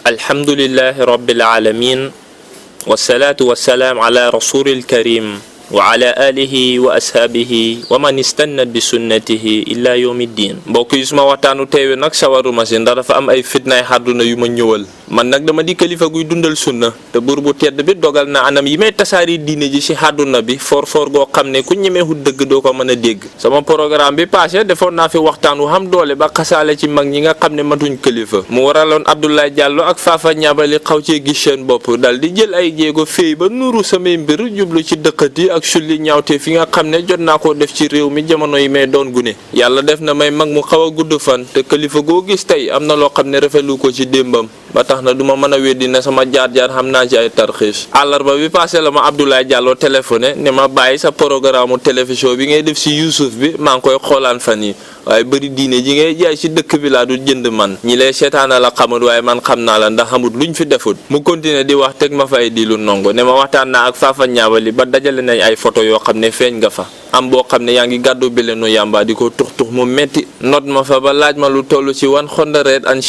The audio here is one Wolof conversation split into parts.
alhamdulillahi rabbil alamin wassalatu wassalaam ala rasulil karim wa ala alihi wa ashaabihi wa man istanna bi sunnatihi illa yawmiddin. mbokk yi suma waxtaanu teewe nag sawaruma si ndax dafa am ay fitnaay xàdduna yu ma ñëwal. man nag dama di kilifa guy dundal sunna te buur bu tedd bi dogal na anam yi may tasaari diine ji si xàdduna bi for goo xam ne ku ñemewut dëgg doo ko mën a dégg. sama programme bi passé defoon naa fi waxtaan wu xam doole ba xasaale ci mag ñi nga xam ne matuñ kilifa mu waraloon Abdoulaye Diallo ak Fafa Ñabali xaw cee gis seen bopp dal di jël ay jéego féey ba nuru samay mbir jublu ci dëkkati ak sulli ñaawte fi nga xam ne jot naa koo def ci réew mi jamono yi may doon gune. yàlla def na may mag mu xaw a gudd fan te kilifa goo gis tey am na loo xam ne rafetlu ko ci démbam ba tax na duma mën a weddi ne sama jaar-jaar xam naa ci ay tarxiis. àllarba bi passé la ma Abdoulaye Diallo téléphoné ne ma bàyyi sa programme télévision bi ngay def si Youssouf bi maa ngi koy xoolaan fan yi waaye bëri diine ji ngay jaay ci dëkk bi laa du jënd man ñi lay seetaana la xamut waaye man xam naa la ndax xamut luñ fi defut. mu continuer di wax teg ma fay di lu nongo ne ma waxtaan naa ak Fafa Ñaabali ba dajale nañ ay photo yoo xam ne feeñ nga fa am boo xam ne yaa ngi gàddu bilenu yàmba di ko tux mu metti not ma fa ba laaj ma lu toll ci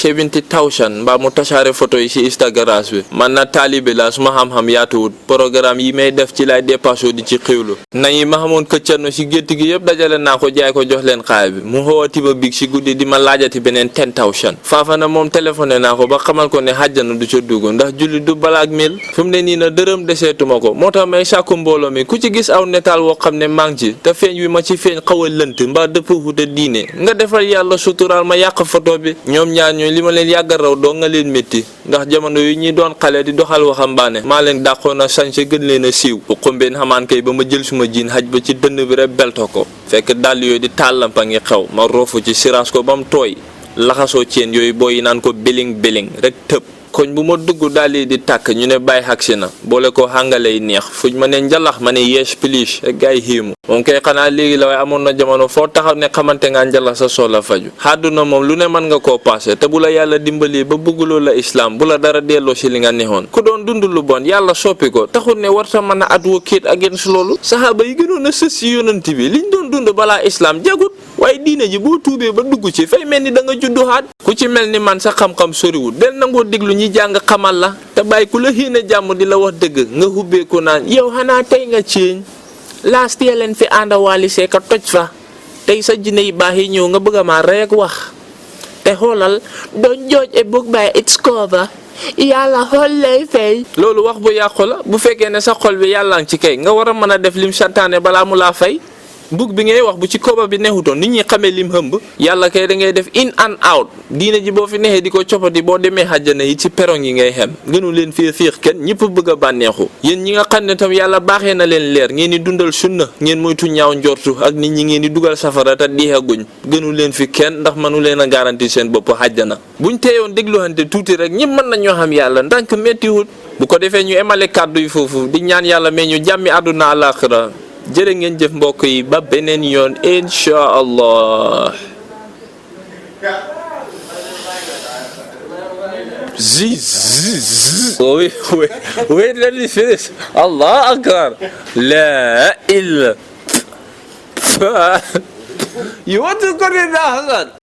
170,000 mbaa mu tasaare photo yi ci Instagram bi. man na taalibe la suma xam-xam yaatuwut programme yi may def ci lay dépassé di ci xiwlu nañ yi ma xamoon këccanno ci gétt gi yëpp dajale naa ko jaay ko jox leen xaay bi mu xoowati ba big ci guddi di ma laajati beneen 10,000. Faafa na moom téléphoné naa ko ba xamal ko ne xàjjana du ca dugg ndax julli du balaak mil fi mu ne nii na dërëm deseetuma ko moo tax may sàkku mbooloo mi ku ci gis aw netaal woo xam ne maa ngi ci te feeñ wi ma ci feeñ xaw a lënt mbaa dëpp wuute diine nga defal yàlla suturaal ma yàq photo bi. ñoom ñaar ñooy li ma leen yàgga raw doo nga leen métti ndax jamono yi ñuy doon xale di doxal waxambaane maa leen dàqoon a sañse gën leen a siiw bu xumbeen xamaan kay ba ma jël suma jiin xaj ba ci dënn bi rek belto ko fekk dàll yooyu di tàllampa ngi xew ma roofu ci siraas ko ba mu tooy laxasoo ceen yooyu booy naan ko biling rek tëb koñ bu ma dugg daal di tàkk ñu ne bàyyi xagsi na boole ko xàngalay neex fuñ ma ne njalax ma ne yees pilish ak gaay xiimu moom kay xanaa léegi la waaye amoon na jamono foo taxaw ne xamante nga njalax sa soxla faju xàdduna moom lu ne mën nga koo paase te bu la yàlla dimbalee ba bëgguloo la islaam bu la dara delloo si li nga neexoon ku doon dund lu bon yàlla soppi ko taxul ne warta mën a advocate against loolu saxaaba yi gënoon a sës si yonent bi liñ doon dund balaa islaam jagut waaye diine ji boo tuubee ba dugg ci fay mel ni da nga juddu xaat ku ci mel ni man sa xam-xam soriwul del nangoo déglu ñi jàng xamal la te bàyyi ku la xiina jàmm di la wax dëgg nga hubbeeku naan yow xanaa tey nga ceeñ last year leen fi ànda Wally Seck toj fa tey sa jinne yi baax yi ñëw nga bëgg a maa rey ak wax te xoolal don't judge a book by its cover yàlla xool lay fay. loolu wax bu yàqu la bu fekkee ne sa xol bi yàlla ngi ci kay nga war a mën a def lim santaane balaa mu laa fay. bug bi ngay wax bu ci koba bi neexutoon nit ñi xamee lim hëmb yàlla kay da ngay def in and out diine ji boo fi neexee di ko coppati boo demee xàjjana yi ci perong yi ngay xem gënu leen fii fiix kenn ñëpp bëgg a bànneexu yéen ñi nga xam ne tam yàlla baaxee na leen leer ngeen di dundal sunna ngeen moytu ñaaw njortu ak nit ñi ngeen di dugal safara te diixaguñ gënu leen fi kenn ndax mënu leen a garanti seen bopp xàjjana buñ teeyoon dégluwante tuuti rek ñëpp mën nañoo xam yàlla ndànk méttiwut bu ko defee ñu emale kàddu yi foofu di ñaan yàlla mais ñu jàmmi àdduna àllaaxira jërë ngeen jëf mbokk yi ba beneen yoon insha allah. Wait, let me finish. Allah akbar. La ilaha. You want to go in the